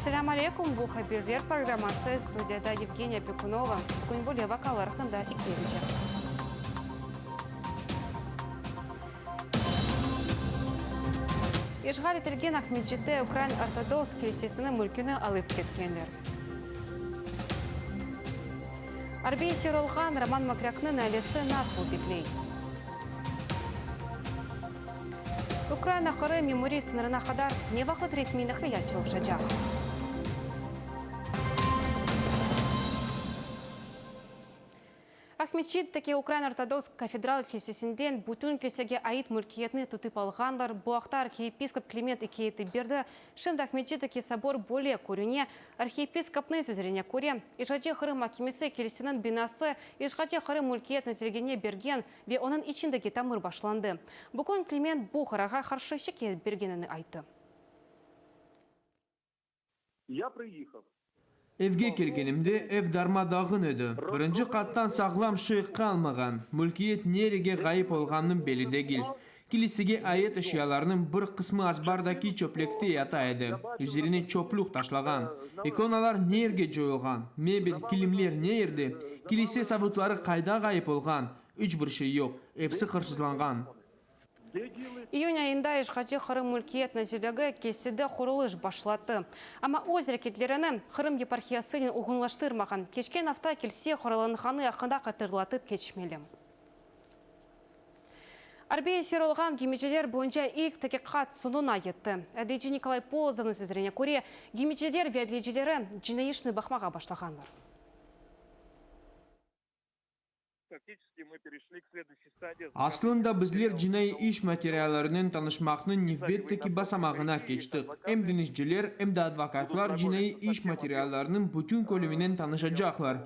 Selâm aleykum, bu Haberler programması, studiyada Yevgeniya Pekunova. Bugün böyle vaqalar aqqında ikâye etecekmiz. İşğal etilgen Aqmescitte Ukrain Ortodoks kilsesiniñ mülküni alıp ketkenler. Arbiy esir olğan Roman Mokrâknıñ ailesi nasıl bekley? Ukraina Qırım memuriy sıñırına qadar ne vaqıt resmiy naqliyat çalışacaq? Aqmescitteki Ukrain Ortodoks kafedral kilsesinden bütün kilsege ait mülkiyetni tutıp alğanlar. Bu aqta arhiyepiskop Kliment ikâye berdi. Şimdi Aqmescitteki sobor böyle körüne. Arhiyepiskopnıñ sözlerine köre, işğalci Qırım makemesi kilseniñ binası işğalci Qırım mülkiyet nazirligine bergen ve onıñ içindeki tamir başlandı. Bugün Kliment bu qararğa qarşı şikâyet bergenini ayttı. Evge kelgenimde, ev darma-dağın edi. Birinci qattan sağlam şey qalmağan. Mülkiyet nerege ğayıp olğanı belli degil. Kilisege ait eşyalarnıñ bir qısmı azbardaki çöplekte yata edi, üzerine çöplük taşlağan. İkonalar nerge coyulğan, mebel, kilimler ne yerde, kilise savutları qayda ğayıp olğan, iç bir şey yoq, episi hırsızlanğan. İyün ayında işğalci Qırım Mülkiyet nazirligi kilsede qurulış başlattı. Amma öz areketlerini Qırım yeparhiyasınen uyğunlaştırmağan. Keçken afta kilse qoralanğanı aqqında hatırlatıp keçmeli. Arbiy esir olğan gemiciler boyunca ilk taqiqat soñuna yetti. Adliyeci Nikolay Polozovnıñ sözlerine köre, gemiciler ve adliyecileri cinaiy işni baqmağa başlağanlar. Aslında bizler cinaiy iş materiallarınen tanışmaqnıñ nevbetteki basamağına keçtik. Em deñizciler, em de advokatlar cinaiy iş materiallarınıñ bütün köleminen tanışacaqlar.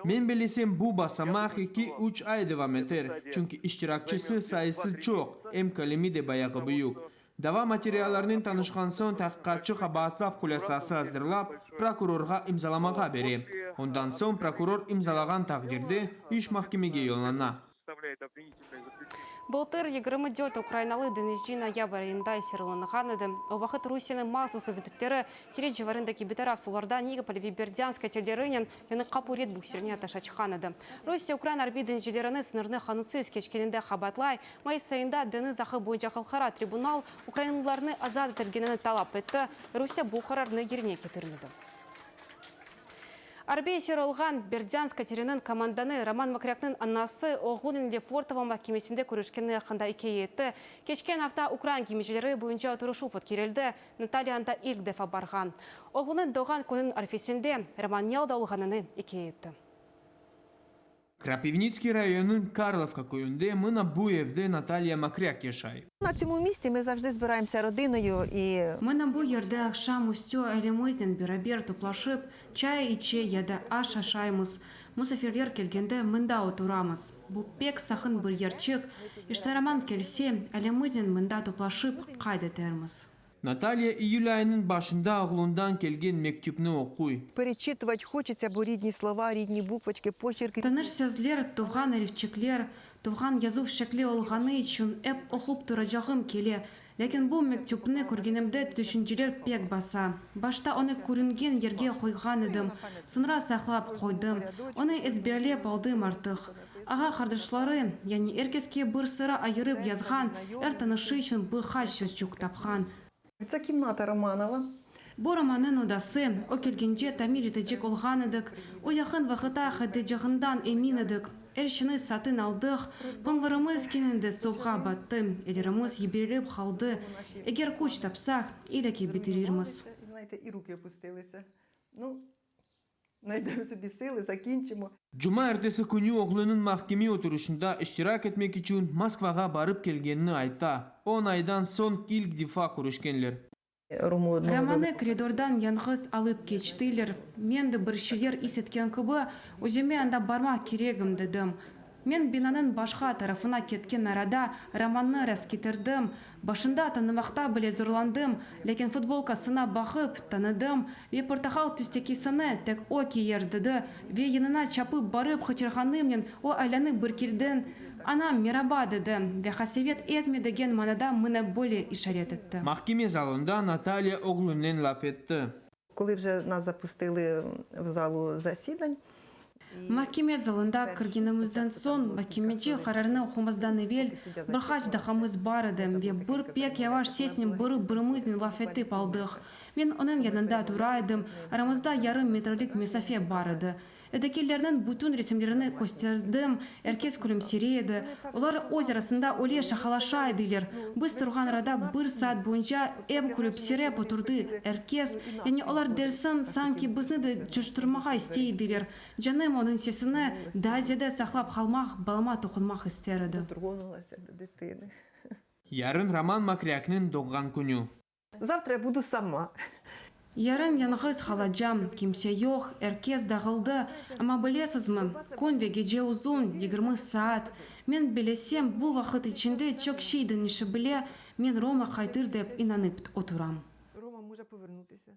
Men bilesem, bu basamaq eki-üç ay devam eter, çünki iştirakçisi sayısı çoq, em kölemi de bayağı büyük. Dava materiallarınen tanışqan soñ taqiqatçı qabaatlav hulâsası azırlap, prokurorğa imzalamağa bere. Ondan soñ prokuror imzalağan taqdirde iş mahkemege yollana. Bıltır 24 ukrainalı deñizci noyabr ayında esirlanğan edi. O vaqıt Rusiyeniñ mahsus hızmetleri Keriç civarındaki bitaraf sularda Nikopol ve Berdânsk katerlerinen Yañı Qapu red buksirine ateş açqan edi. Rusiye ukrain arbiy deñizcilerini sıñırnı qanunsız keçkeninde qabaatlay. Mayıs ayında Deñiz ağı boyunca halqara tribunal ukrainlılarnı azat etilgenini talap etti, Rusiye bu qararnı yerine ketirmedi. Arbiy esir olğan Berdânsk kateriniñ komandanı Roman Mokrâknıñ anası oğlunen Lefortovo mahkemesinde körüşkeni aqqında ikâye etti. Keçken afta ukrain gemicileri boyunca oturışuv ötkerildi, Natalya anda ilk defa barğan. Oğlunıñ doğğan kününiñ arfesinde Roman ne alda olğanını ikâye etti. Krapivnitskiy rayonınıñ Karlovka köyünde mına bu evde Natalya Mokrâk yaşay. Na tsьomu mistsi mı zavjdı zbiraєmося rodinoyu i. Mına bu yerde aqşam üstü ailemiznen beraber toplaşıp, çay içe ya da aş aşaymız. Musafirler kelgende mında oturamız. Bu pek saqın bir yerçik. İşte Roman kelse, ailemiznen mında toplaşıp, qayd etermiz. Natalya iyül ayınıñ başında oğlundan kelgen mektüpni oquy. Pereçitıvat hoçetsâ, bo ridni slova, ridni bukvoçki, poçerki. Tanış sözler, tuvğan arifçikler, tuvğan yazuv şekli olğanı içün ep oqup turacağım kele. Lâkin bu mektüpni körgenimde tüşünceler pek basa. Başta onı körüngen yerge qoyğan edim, soñra saqlap qoydım. Onı ezberlep aldım artıq. Ağa-qardaşları, yani er keske bir sıra ayırıp yazğan, er tanışı içün bir qaç sözcük tapqan. Це кімната Романова. Bu Romannıñ odası, o kelgence tamir etecek olğan edik. O yaqın vaqıtta qaytacağından emin edik. Er şeyni satın aldıq, planlarımız kene de suvğa battı, ellerimiz yiberilip qaldı. Eger küç tapsaq, ilâki bitirirmiz. Naydem sobi sili, zakinçimo. Cuma ertesi künü oğlunıñ mahkeme oturışında iştirak etmek içün Moskvağa barıp kelgenini ayta. On aydan soñ ilk defa körüşkenler. Romanı koridordan yañğız alıp keçtiler. Men de bir şeyler is etken kibi, özüme anda barmaq keregim dedim. Men binanıñ başqa tarafına ketken arada Romannı rastketirdim. Başında tanımaqta bile zorlandım, lâkin futbolkasına baqıp, tanıdım ve portaqal tüstekisini tek o kiyer, dedi ve yanına çapıp barıp qıçırğanımnen o aylanıp bir keldi, Anam, meraba, dedi ve qasevet etme degen manada mına böyle işaret etti. Mahkeme zalında Natalya oğlunen laf etti. Коли вже нас запустили в залу засідань, Mahkeme zalında kirgenimizden soñ, makemeci qararnı oqumazdan evel, bir qaç daqqamız bar edi ve bir pek yavaş sesnen biri-birimiznen laf etip aldıq. Men onıñ yanında tura edim, aramızda yarım metrlik mesafe bar edi. Evdekilerniñ bütün resimlerini kösterdim, er kes külümsirey edi. Olar öz arasında öyle şaqalaşa ediler. Biz turğan arada bir saat boyunca em külümsirep oturdı er kes, yani olar dersiñ, sanki bizni de coşturmağa istey ediler. Canım onıñ sesini daa ziyade saqlap qalmaq, balama toqunmaq ister edi. Доторкнулася до дитини. Yarın Roman Mokryaknıñ doğğan künü. Завтра я буду сама. Yarın yañğız qalacam, kimse yoq, er kes dağıldı. Amma bilesizmi, kün ve gece uzun, 20 saat. Men bellesem, bu vaqıt içinde çoq şey deñişe bile, men Roma qaytır dep inanıp oturam. Рома може повернутися.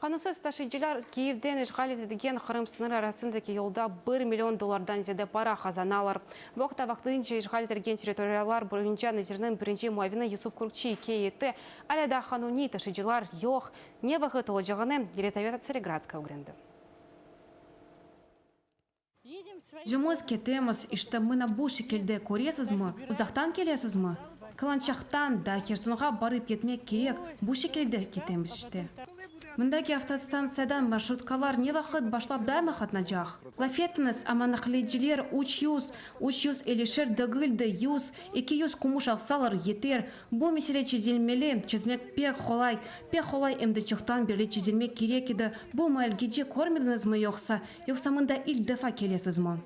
Qanunsız taşıyıcılar Kiyevden işğal etilgen Qırım sıñırı arasındaki yolda 1 million dollardan ziyade para qazanalar. Bu aqta vaqtınca işğal etilgen territoriyalar boyunca nazirniñ birinci muavini Yusuf Kürkçi ikâye etti. Alâ daa qanuniy taşıyıcılar yoq. Ne vaqıt olacağını Yelizaveta Tsaregradskaya ögrendi. Özümiz ketemiz, işte mına bu şekilde, köresizmi? Uzaqtan kelesizmi? Kalançaktan da Hersonğa barıp yetmek kerek, bu şekilde ketemiz işte. Mındaki avtostantsiyadan marşrutkalar ne vaqıt başlap daima qatnaycaq? Laf ettiñiz, amma naqliyeciler 300, 350-şer degil de 100, 200 kümüş alsalar yeter. Bu mesele çezilmeli, çezmek pek qolay, pek qolay em de çoqtan berli çezilmek kerek edi. Bu maalgece körmediñizmi yoqsa? Yoqsa mında ilk defa kelesizmi?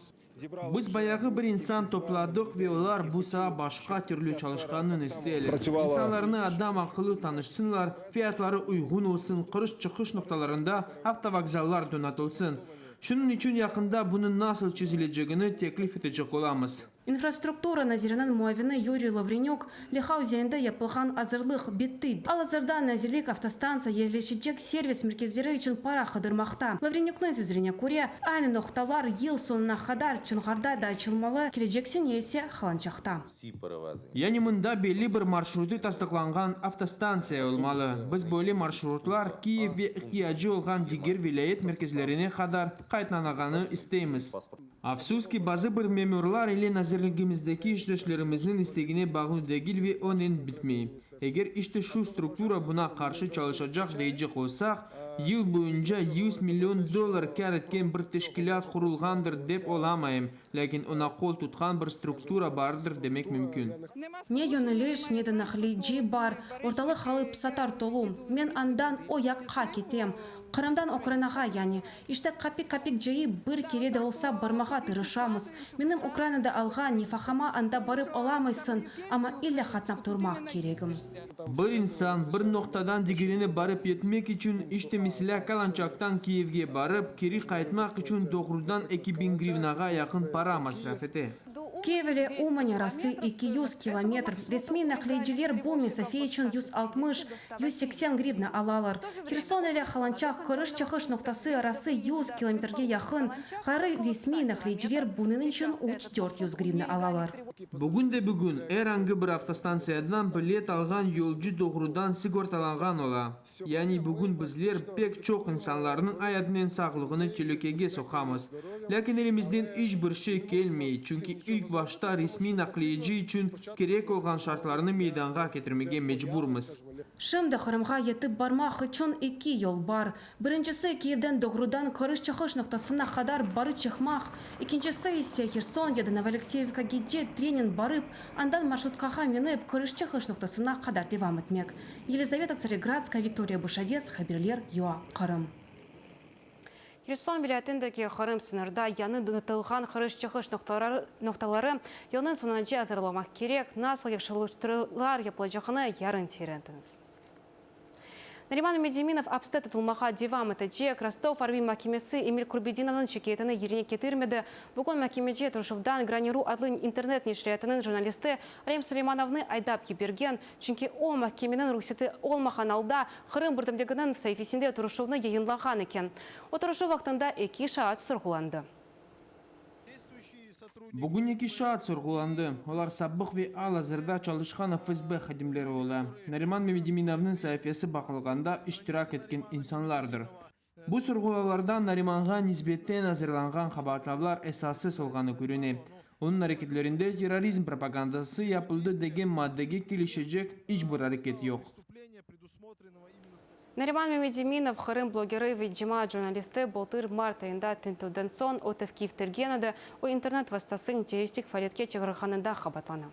Biz bayağı bir insan topladıq ve olar bu saa başqa türlü çalışqanını isteyler. İnsanlarnı adam aqıllı tanışsınlar, fiyatları uyğun olsun, kiriş-çıqış noqtalarında avtovokzallar donatılsın. Şunıñ içün yaqında bunıñ nasıl çezilecegini teklif etecek olamız. İnfrastruktura naziriniñ muavini Yuriy Lavrenük, leyha üzerinde yapılğan azırlıq bitti. Al-azırda nazirlik avtostantsiya yerleşecek servis merkezleri içün para qıdırmaqta. Lavrenükniñ sözlerine köre, aynı noqtalar yıl soñuna qadar Çonğarda da açılmalı, kelecek sene ise Kalançakta. Yani mında belli bir marşrutı tasdıqlanğan avtostantsiya olmalı. Biz böyle marşrutlar Kiyev ve ihtiyacı olğan diger vilâyet merkezlerine qadar qatnağanını isteymiz. Afsus ki, bazı bir memurlar ile nazirligimizdeki işdeşlerimizniñ istegine bağlı degil ve onen bitmey. Eger işte şu struktura buña qarşı çalışacaq deycek olsaq, yıl boyunca 100 million dollar kâr etken bir teşkilât qurulğandır dep olamayım, lâkin oña qol tutqan bir struktura bardır demek mümkün. Ne yöneliş, ne de naqliyeci bar, ortalıq alıp-satar tolu. Men andan o yaqqa ketem. Qırımdan Ukrainağa yani. İşte kapik-kapik cıyıp bir kere de olsa barmağa tırışamız. Menim Ukrainada alğan nefaqama anda barıp olamaysıñ, amma ille qatnap turmaq keregim. Bir insan bir noqtadan digerine barıp yetmek içün, işte meselâ Kalançaktan Kiyevge barıp, keri qaytmaq içün doğrudan 2000 grivnağa yaqın para masraf ete. Kiyev ile Uman arası 200 kilometr. Resmiy naqliyeciler bu mesafe içün 160, 180 grivna alalar. Herson ile Kalançak kiriş-çıqış noqtası arası 100 kilometrge yaqın. Ğayrı resmiy naqliyeciler bunıñ içün 3-400 grivna alalar. Bugün de bugün er angi bir avtostantsiyadan bilet alğan yolcu doğrudan sigortalanğan ola. Yani bugün bizler pek çoq insanlarnıñ ayatınen sağlığını telükege soqamız. Lâkin elimizden iç bir şey kelmey, çünki ilk başta resmiy naqliyeci içün kerek olğan şartlarnı meydanğa ketirmege mecburmız. Şimdi Qırımğa yetip barmaq içün eki yol bar. Birincisi Kiyevden doğrudan kiriş-çıqış noqtasına qadar barıp çıqmaq, ekincisi ise Herson ya da Novoalekseyevkagece trennen barıp, andan marşrutkağa minip kiriş-çıqış noqtasına qadar devam etmek. Yelizaveta Tsaregradskaya, Viktoriya Bışavets, haberler, UA, Qırım. Herson vilâyetindeki Qırım sıñırda yañı donatılğan kiriş-çıqış noqtaları yılnıñ soñunace azırlamaq kerek. Nasıl yahşılaştıruvlar yapılacağını yarın seyir etiñiz. Nariman Medeminov apiste tutulmağa devam etecek. Rostov arbiy mahkemesi Emil Kurbedinovnıñ şikâyetini yerine ketirmedi. Bugün mahkemeci oturışuvdan Grani.ru adlı internet neşriyatınıñ jurnalisti Alim Suleymanovnı aydap yibergen, çünki o mahkemeniñ ruhseti olmağan alda Qırım birdemliginiñ saifesinde oturışuvnı yayınlağan eken. Oturışuv vaqtında eki şaat sorğulandı. Bugün eki şaat sorğulandı, olar sabıq ve al-azırda çalışqan FSB hadimleri ola, Nariman Memedeminovnıñ saifesi baqılğanda iştirak etken insanlardır. Bu sorğulavlardan Narimanğa nisbeten azırlanğan qabaatlavlar esassız olğanı körüne. Onıñ areketlerinde terrorizm propagandası yapıldı degen maddege kelişecek iç bir areket yoq. Nariman Memedeminov, Qırım blogeri ve cemaat jurnalisti, bıltır mart ayında tintüvden soñ o tevqif etilgen edi, o internet vastasınen terroristik faaliyetke çağırğanında qabaatlana.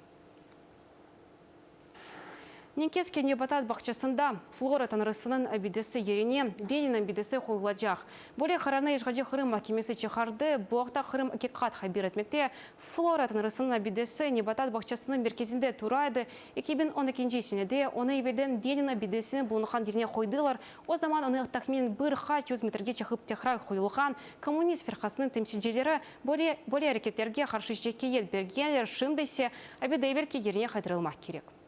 Nenkeske nebatat bağçasında Flora tañrısınıñ abidesi yerine Lenin abidesi qoyulacaq. Böyle qararnı işğalci Qırım mahkemesi çıqardı. Bu aqta Qırım. Aqiqat haber etmekte. Flora tañrısınıñ abidesi nebatat bağçasınıñ merkezinde tura edi. 2012 senede onı evelden Lenin abidesiniñ bulunğan yerine qoydılar. O zaman onı tahminen bir qaç yüz metrge çıqıp tekrar qoyulğan. Kommunist firqasınıñ temsilcileri böyle böyle areketlerge qarşı şikâyet bergenler, şimdi ise abide evelki yerine qaytarılmaq kerek.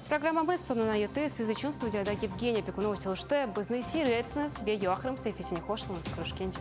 Programmamız soñuna yetti. Siz içün studiyada Yevgeniya Pekunova çalıştı. Bizni seyir etiñiz ve UAQırım saifesine qoşulıñız. Körüşkence.